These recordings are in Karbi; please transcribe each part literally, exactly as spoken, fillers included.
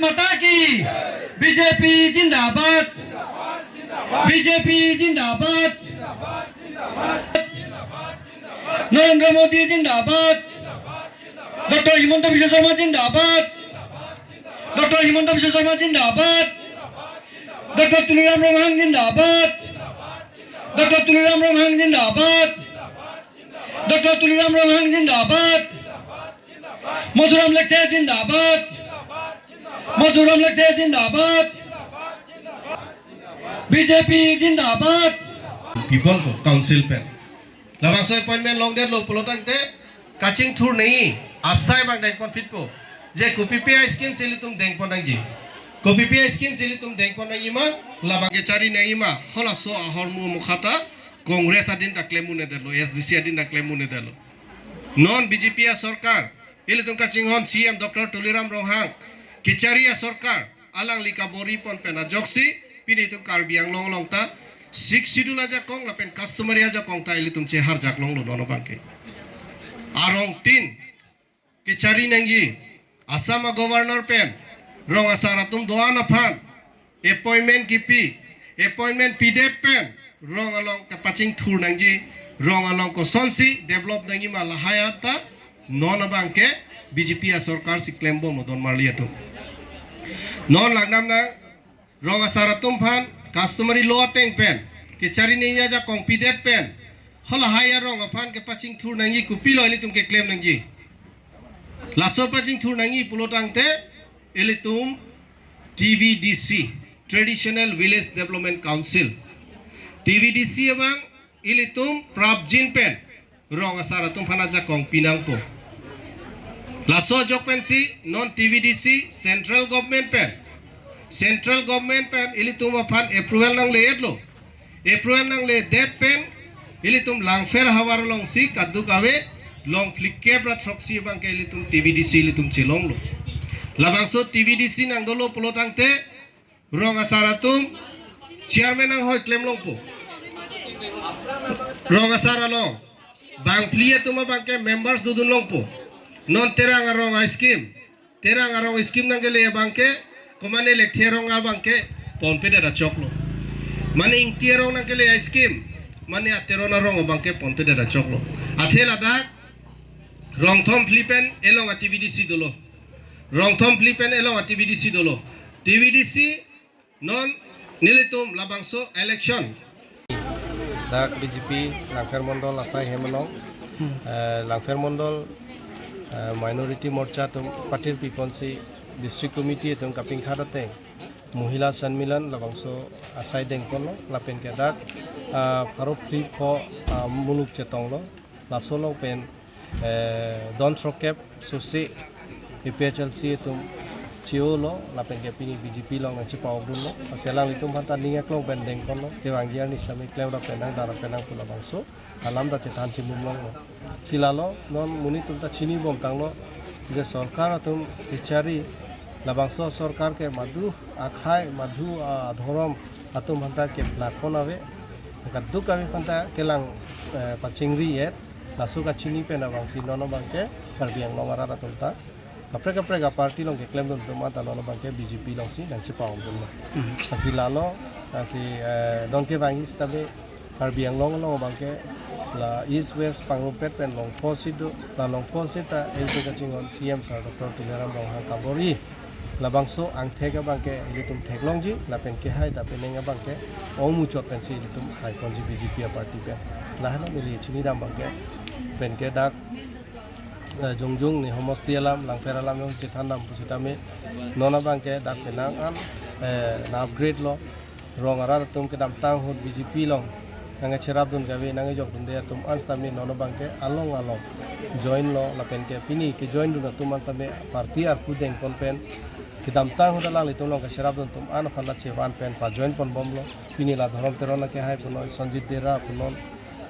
माता की, बीजेपी जिंदाबाद, बीजेपी जिंदाबाद, नरेंद्र मोदी जिंदाबाद, डॉक्टर हिमंत बिश्व शर्मा जिंदाबाद, डॉक्टर हिमंत बिश्व शर्मा जिंदाबाद, डॉक्टर तुलीराम रोंघांग जिंदाबाद, डॉक्टर तुलीराम रोंघांग जिंदाबाद, डॉक्टर तुलीराम रोंघांग जिंदाबाद, मधुराम लेकथे जिंदाबाद, मधुराम लेकथे जिंदाबाद, बीजेपी जिंदाबाद। People ko council pen labangso appointment longdetlo pulotangte kachingthur nangji asai abang dengpon phitpo. Je kopi pi a-scheme si ilitum dengpon nangji, kopi pi a-scheme si ilitum dengpon nangji ma, labang kechari nangji ma, halaso ahormu mukhata Congress adin ta klem un-edetlo, S D C adin ta klem un-edetlo. Non B J P asorkar, ilitum kachinghon C M Doctor Tuliram Ronghang kechari asorkar, alangli kabor-i pon pen ajoksi pini itum Karbi Anglong along ta Sixth Schedule ajakong lapen customary ajakong ta ilitum cheharjak longlo non abangke. Arongtin kechari nangji, Assam a-Governor pen rong asar atum do-an aphan appointment kipi, appointment pidet pen rong along kepachingthur nangji, rong along kosonsi develop nangji ma lahai anta non abangke B J P asorkar si klembom lo don marli atum. Non langdamnang, rong asar atum aphan customary law ateng pen kechari nangji ajakong pidet pen halahai arong aphan kepachingthur nangji, kopilo ilitum keklem nangji. Laso pachingthur nangji pulotangte ilitum T V D C, Traditional Village Development Council, T V D C abang ilitum prapjin pen rong asar atum aphan ajakong pinangpo. Laso ajok pensi non T V D C central government pen, central government pen ilitum aphan approval nangle-etlo. Approval nangledet pen ilitum Langpher havar alongsi kadokave long phlikep ra throksi abangke ilitum T V D C ilitum chelonglo. Labangso T V D C nangdolo pulotangte rong asar atum chairman anghoi klem longpo. Rong asar along bangphli atum abangke members dodun longpo. Non Terang arong a-scheme, Terang arong scheme nangkele abangke, komane Lekthe arong abangke ponpedet achoklo. Mane Ingti arong nangkele a-scheme, mane a-Teron arong abangke ponpedet achoklo. Athe ladak rong thom phli pen elong a-T V D C dolo. Rong thom phli pen elong a-T V D C dolo. T V D C non nelitum labangso election. Dak B J P Langpher Mondol asai hem along, eh, Langpher Mondol, eh, Minority Morcha atum patir piponsi District Committee atum kapingkhat ateng Mohila Sanmilan labangso asai dengponlo, lapen ke dak, ah, pharo phli pho, ah, muluk chetonglo, laso along pen eh, don throkep susi A P H L C atum chi-olo lapen ke pini B J P along nangchepa-okdunlo. Lasi alanglitum aphanta ning aklong pen dengponlo. Kevangji arni sitame klem ra penang, dara penang pu labangso alam ta chethan chimum longlo. Si lalo non monit atum ta chinibom tanglo je sorkar atum kechari, labangso sorkar ke madu akhei, madu adhorom atum aphanta keplak pon ave, kadokave aphanta kelang, eh, pachingri-et, laso kachini pen abangsi non abangke Karbi Anglong arat atum ta kaprek kaprek a-party along keklemdun atum anta non abangke B J P alongsi nangchepa-okdunlo. Hmm. Lasi lalo, lasi, eh, non kevangji sitame Karbi Anglong along abangke la East West pangrumpet pen longpo si do, la longpo seta ilitum kachinghon C M sir Doctor Tuliram Ronghang kabor-i labangso angthek abangke ilitum theklongji, lapen kehai ta penang abangke ongmuchot pensi ilitum haiponji B J P a-party pen. Lahenlo neli chinidam abangke, penke dak, eh, jongjong ne homosti alam, Langpher alam jong chethandam pusitame, non abangke dak penang an, eh, na-upgrade lo, rong arat atum kedamtang ahut B J P along nangkacherapdun kave, nangkejokdunde atum an sitame non abangke along along join lo, lapen ke pini kejoindun atum an sitame party arpu dengpon pen kedamtang ahut alanglitum along kacherapdun atum an aphan la chevan pen pajoin ponbomlo. Pini la Dhorom Teron akehai punon, Sanjit Dera punon,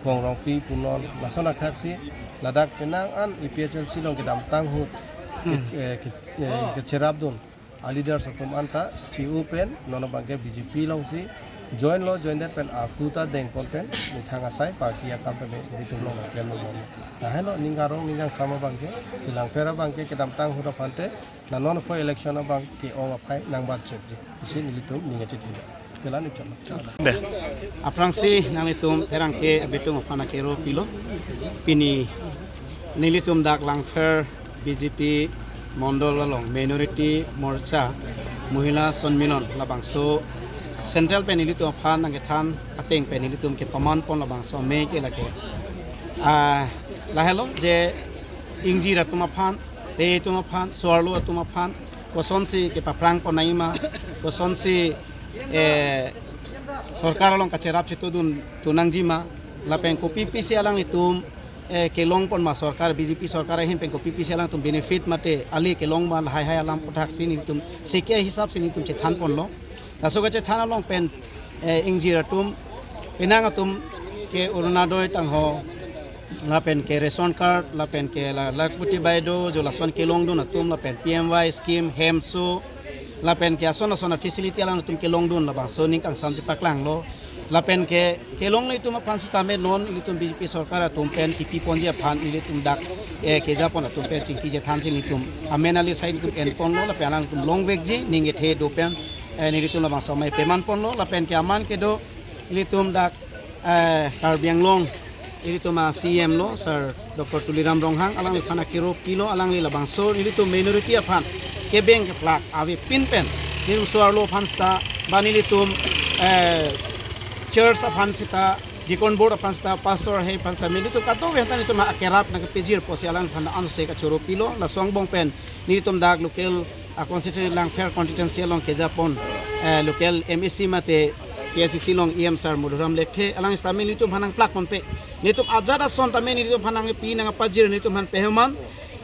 Kong Rongpi punon, lason athaksi ladak penang an A P H L C along kedamtang ahut, hmm, ke, eh, ke, eh, kecherapdun a-leaders atum anta chi-o pen non abangke B J P alongsi join lo, join det pen arpu ta dengpon pen methang asai party akam pen nelitum along klem lo. Lahelo ning arong ning angsam abangke, si Langpher abangke kedamtang ahut aphan te na non for election abangke ong aphai nangbat chepji pusi nelitum ning kachethe. Pela ni chon. Deh. Aphrangsi nanglitum pherangke abitung aphan akero pilo. Pini nelitum dak Langpher B J P Mondol along Minority Morcha Mohila Sonmilon labangso central pen nelitum aphan nangkethan ateng pen nelitum kepaman pon labangso amei ke lake. Ah, lahelo je ingjir atum aphan, pe atum aphan, so-arlo atum aphan, kosonsi kepaphrang pon nangji ma, kosonsi, eh, sorkar along kacherap chetudun tu nangji ma, lapen kopi pisi alanglitum, eh, kelong pon ma sorkar, B J P sorkar ahin pen kopi pisi alangtum benefit mate ale kelong ma, lahai hai alam aputhak si nelitum seke hisap si nelitum chethan ponlo. Laso kachethan along pen, eh, ingjir atum, penang atum ke Orunodoi tangho, lapen ke ration card, lapen ke la-, lakhpati baideo, jo lason kelongdun atum, lapen P M Y scheme, hemso, lapen ke ason ason a-facility alangtum kelongdun labangso ning kangsam chepaklanglo. Lapen ke kelongle atum aphan sitame non ilitum B J P sorkar atum pen kipi ponji aphan ilitum dak, eh, keja pon atum pen chingki chethan si nelitum amen ali sai nelitum en ponlo, lapen alangtum longvekji ning kethe do pen, eh, nelitum labangso amei peman ponlo, lapen ke aman kedo ilitum dak, eh, Karbi Anglong ilitum a-C E M lo, Sir Doctor Tuliram Ronghang, alangliphan akero pilo, alangli labangso ilitum minority aphan kebeng keplak avepin pen, nelitum so-arlo aphan seta, ba nelitum, eh, church aphan seta, deacon board aphan seta, pastor hai aphan seta, nelitum kadokave aphan ta nelitum akerap nangkepajir pusi alangliphan anse kachoro pilo, laso angbong pen nelitum dak local a-constituency Langpher constituency along keja pon, eh, local M A C mate K A C C along E M Sir Madhuram Lekthe, alang sitame nelitum aphan nangplak ponpe. Nelitum ajat ason tame nelitum aphan nangpi nangpajir nelitum aphan pehoman.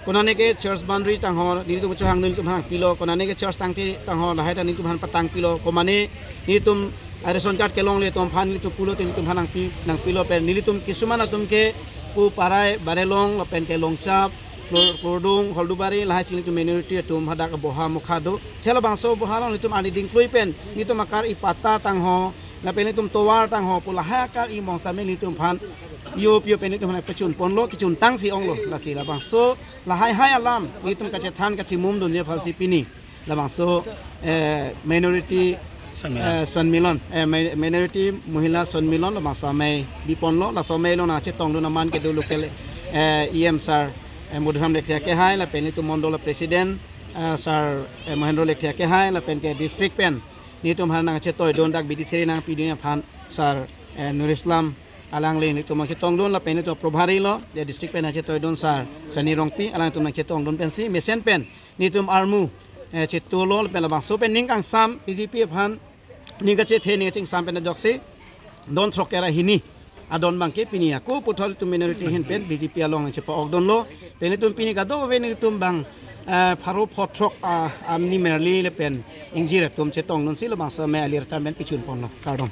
Konane ke church boundary tangho, nelitum chohang nelitum aphan nangpilo, konane ke church tangte tangho, lahai ta nelitum aphan patang pilo, komane nelitum, ah, ration card kelongle atum aphan nelitum pulo te nelitum aphan nangpi, nangpilo pen. Nelitum kisuman atum ke pu Parai, Barelong, lapen ke Longchap, Klor-, Klordung, Holdubari, lahai si nelitum minority atum hadak aboha mokha do. Chelo bangso aboha along nelitum arni dingklui pen, nelitum akar-i patta tangho, lapen nelitum tovar tangho, pu lahai akar-i mong sitame nelitum aphan, yo, yo pen nelitum aphan pachun ponlo, kechun tangsi onglo, lasi labangso, lahai hai alam, nelitum kachethan kachimum dunji aphansi pini labangso, eh, minority, Sonmilon. Eh, Sonmilon, eh, mi-, minority Mohila Sonmilon labangso amei biponlo, laso amei along nangchetongdun aman kedo local, eh, E M Sir, eh, Madhuram Lekthe akehai, lapen nelitum mondol president, eh, Sir, eh, Mohendro Lekthe akehai, lapen ke district pen nelitum aphan nangchetoidun dak bidisiri nangpidun aphan Sir, eh, Nur Islam alangli nelitum nangchetongdun, lapen nelitum probhari lo, ya district pen nangchetoidun Sir Sani Rongpi, alangtum nangchetongdun pensi mesen pen nelitum armu, eh, chetolo lapen labangso pen ning kangsam B J P aphan ning kachethe ning kachingsam pen ajoksi don throk kera hini adon abangke pini ako puthot itum minority ahin pen B J P along chepa-okdunlo, pen itum pini kadokave nelitum bang, eh, pharo pho throk, ah, amni merli lapen ingjir atum chetongdunsi labangso amei alir tam pen pichun ponlo, kardom.